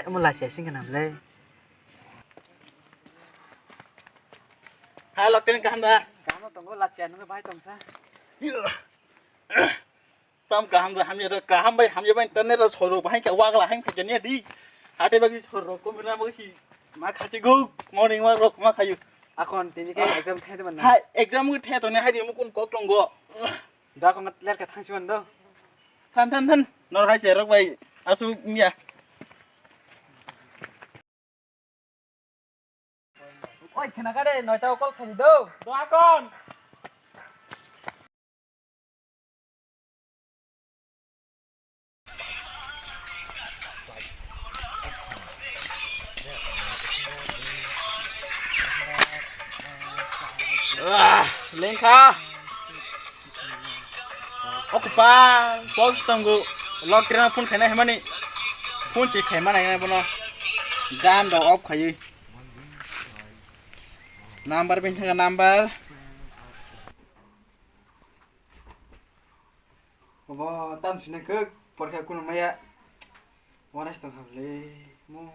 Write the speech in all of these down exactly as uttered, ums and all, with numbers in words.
Omo lachi asing kana le. Hai, Lokten, kaham da? Kaham tongo, lachi anu bahai tongsa. Tam kaham da, hamya da, kaham bai, hamya bai, internet da soro bahai ka wagla hai ka jani di. Hate bagi soro ko mira bagi si ma khachi go, morning walk rok ma khayu. Akon tini ke exam thai de man. Hai, exam go thai to ne hai di mu kun kok tongo. Da ko ngat ler ka thang chuan do. Than, than, than. Nor hai se rok bai asu ngia. Oi, khna ka de, noita o call khaidi do. Do akon. Ah, lengkha. Okupa, box tongo. Lok trena phone khaina hemani. Phone si khaima nai bono. Gan do off khayi. Number bin thanga number. Obo tam sini khe porkha kuno maya. Wana sitong hamle mo.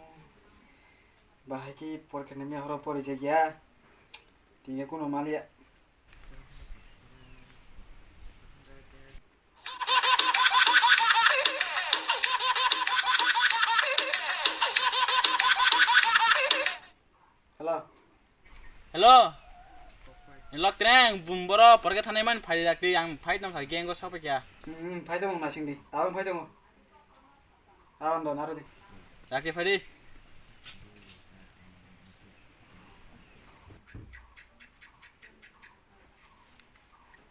Bahai ki porkha ni maya horo pori jagya. Tingya kuno maliya. Hello. Hello. Lok treng bum boro porke thanai man phai dak ti ang phai tong kha gengo sok kya. Hmm, phai tong na sing di. Abang phai tong. Abang don aro di. Dak ti phai di.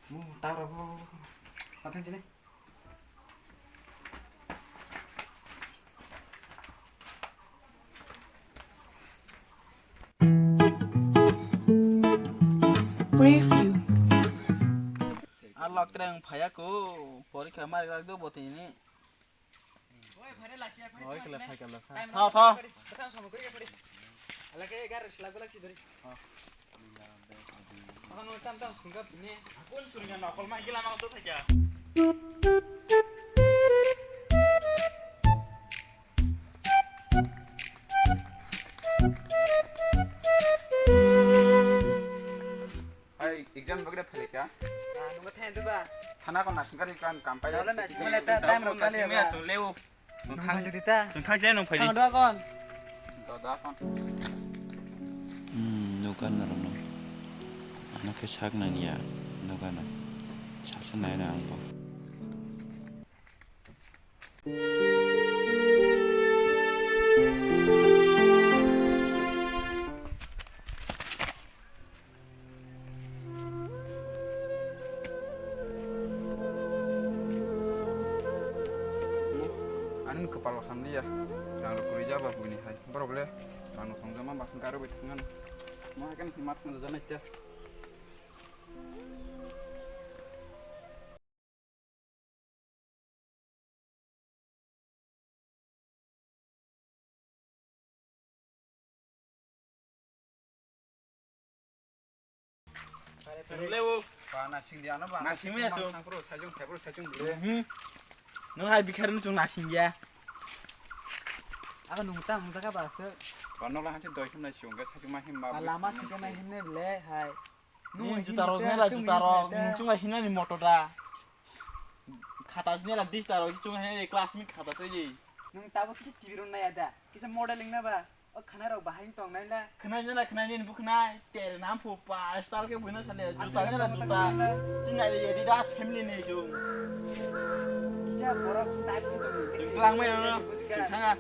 Mu taro bo. Pathan sini. Preview. A lok treng phaya ko porikha mari lak do botini. Oi kala phai kala sa. Tha tha. Hai, exam bagre phele kya? Ah, nunggu thayan tu ba. Thana ko nasing kari kan kampai. Dole nasing kari ta time rok kali ba. Chung leo. Nung thang jodi ta. Chung thang jai nung phai. Thang do kon. Do da kon. Hmm, dokan na rong. Ano ke sak nang ya, dokan na. Sak sa nai na ang bo. Ani kwpal bo hamliya, rang rok kwrwi jaba buini hai. Borok le rang rok tongjakma ba khe gari bai thangmani. Mo hai khe mat thangjaknai khe. Lewo. Ba nasing di ano ba. Nasing ya, chwng. Thang pro sajung, thai pro sajung bro. Hmm. Nung hai bikharni chwng nasing ya. Abo nung ta hung jaga ba se. Ba nokla hanse doi himnai chwng ga sajung ma him ba. Lama sike ma himne ble hai. Nung juta rok nela juta rok nung chunga hinani moto da. Khata jine la dista rok chunga hinani classmate khata tei di. Nung tabo kisa T V rok naya da. Kisa modeling na ba. O khana rok bahai tong nai la. Khna jela khna ni bu khna tere nam phu pa style ke buina sale juta jela juta. Chinai le Adidas family ne jung. Kisa borok type ni tong. Jung tlang mai no. Thanga.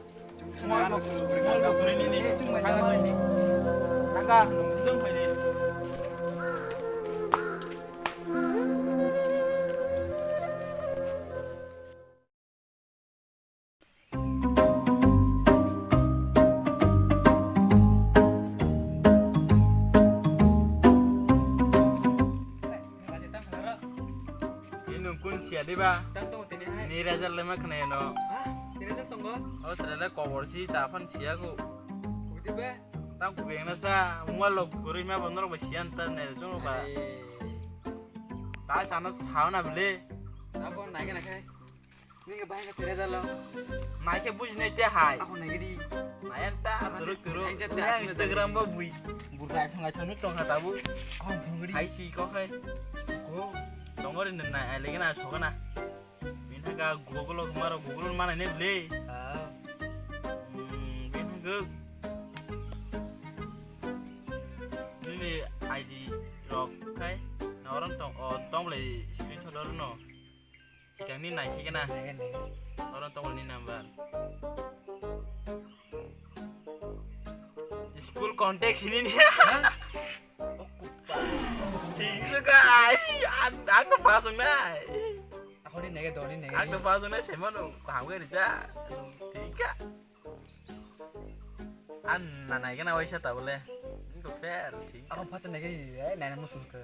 Ini nung kun sia di ba? Tang tongo tini hai. Ni rezal lema khna no. Ha? Ni rezal tongo? O srele kobor si ta phan sia ko. Budi ba? Tang ku beng na sa, ungwa lok gurui ma bono ba sian ta ne so ba. Are. Ta sana sauna bele. Ta bon nai na khai. Nini bahai ka sere dalo. Nai khe buji nai te hai. Ako nai gidi. Nai ta turuk turuk. Ang jat Nai ang asli Instagram dalo. Bo bui. Burka thang ai thonu tong ha tabu. Ako phunugri. Hai si ko khai. Ko. Tongori nai ai legi na sokana. Bini thangka Google o maro Google o manai ne ble. Ah. Hmm, bini thangka. Nini I D rok khai. Na orang tong, o tong ble screenshot oro no. Sikang ni nai khe na. Nai, nai. Oro tong ni number. School contact sini ni. Hah? Oh, kupa. Thik suka ai. Ang, ang no pasung nai. Ako ni nege doni nege Ang ni. No pasung nai semano. Kaham ke rija. Thik ka. An na nai ke na waisa ta bole. Ang ko fair. Thik. Ako pacha nege ni, eh, nai na musus ke.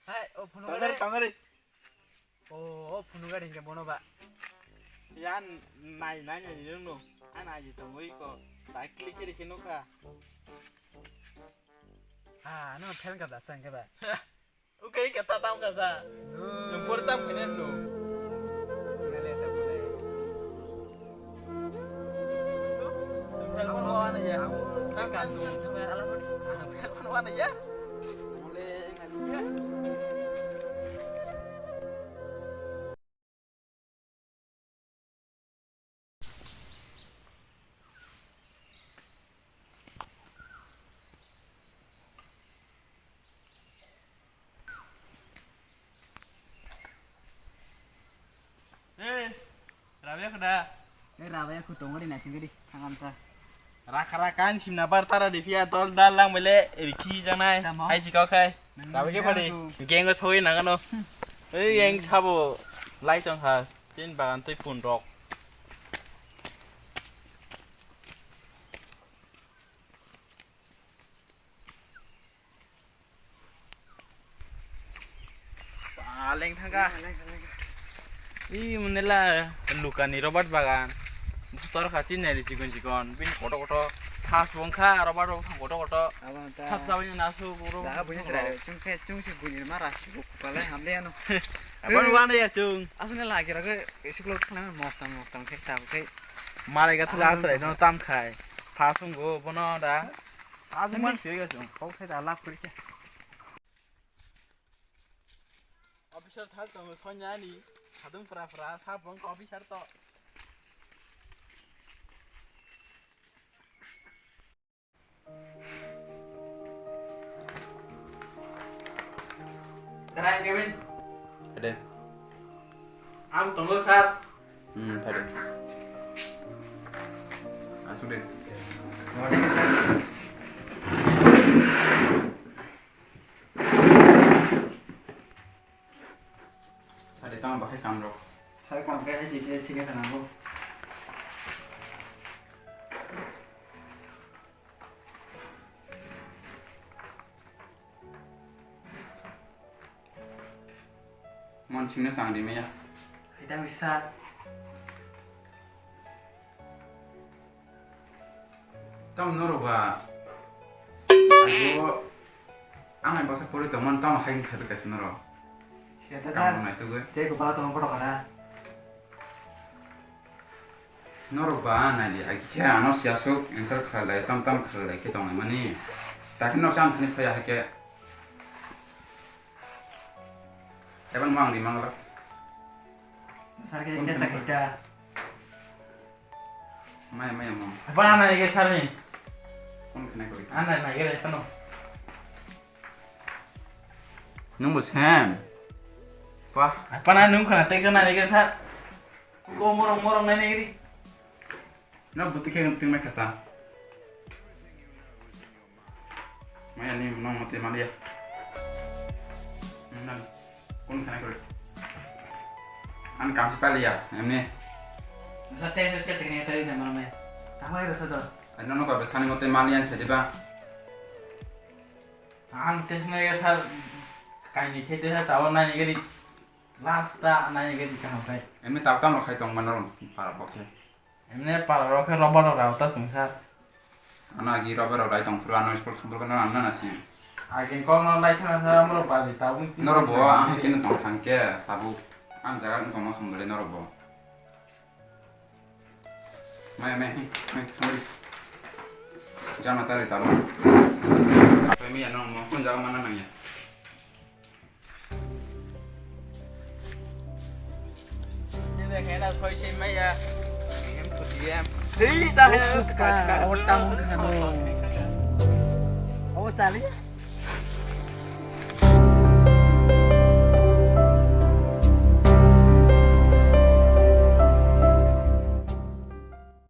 Hai, o phunugari. Tangari, tangari. O, o phunugari hingke bono ba. Yan nai, nai, nai, nai, no. Ana aji tongwi ko. Tai klik kiri kino ka. Ah, no, phel ka da sang ke ba. Ukai ka ta tam ka sa. No. Sumpur tam kene no. Nale ta bole. Eh, Rabia khuda. Eh, Rabia khu tongori na chingiri, thangamsa. Rakha rakha an simna bar tara de phiya dol dal lang bele, rikhi janai. Tamo? Hai sikau khai. Nang Rabia ke nang phadi. Tu. Gengo soi nangano. Hmm. Ei, yang sabo. Lai tong ha. Tin bagan tui pun rok. Aleng thangka. Aleng, aleng. Ih, menela lukani Robert bagan. Butor khachi neri chikon chikon. Bin koto koto. Thas bongkha Robert bongkha koto koto. Abang ta. Thap sawi na su buru. Dah, bunya serai. Chung khe, chung si bunyi ma rasi bu kupalai hamle ano. Abang wana ya chung. Asune lagi raga, isi klok khana mostam mostam khe tab khe. Malai ga thula asrai no tam khai. Thas bonggo bono da. Ajumani siyoi ga chung, kok thai da lap kuri khe. Officer thar tongo Sonya ni, sadung pra pra, sa bong officer to. Tara Kevin. Ade. Ang tongo sir. Hmm, phai de. Asuk de. Sari tamo bahai kam rok. Sari kam khe hai sike sike sana bo. Mon singna sang di maya. Hai tang bisa. Tamo norok ba. Ago ang ai basa pori tongmani tamo hai khai bikasa norok. Siya ta Tamo sa. Nai tugwi. Jai ko ba tong koto kada. Norok ba nai di, ai khe ano siyasuk answer khlai lai, tam tam khlai lai khe tongnai mani. Takhe no sam thani phaya hakhe. Eban mang di mangla. Sar ke Kun chesta khna. Kita. Maya, maya, mang. Apa nai ke sar ni? Kun khna kori. Ana nai ke kano. Nung bo sem. Wah. Apa na nung khna tek jana nai ke sar. Ko morong morong nai nai giri. No buti khe twi mai khasa. Maya ni no mate malia. Nan kun khana kore. An kam si palia, emne. Sa te sa chest kene tari na mama. Tamo ero sa do. Ano no ko be sani mate malia sa diba. Ang tes na ya sa kaini khete sa chawa nai gari. Last ta nai gari kaham kai. Emne tau tamo khai tong manor para bokhe. Emne para rok khe rubber rok rao ta chwng sa. Ano agi rubber rok rai tong phuru ano school thang phuru ano ano na si. Agin kok no lai thana thana moro bali tabuk chini. Norok bo ang khe no tong thang khe tabuk ang jaga wng tongma khambalai norok bo. Mai mai mai mai. Jama tari tabuk. Koi mi ano mo kon jaga mana nangya. Ini kena soi soi maya. Em tu diam. Hei dah. Oh, suka. Oh, tamu kano. Oh, cari.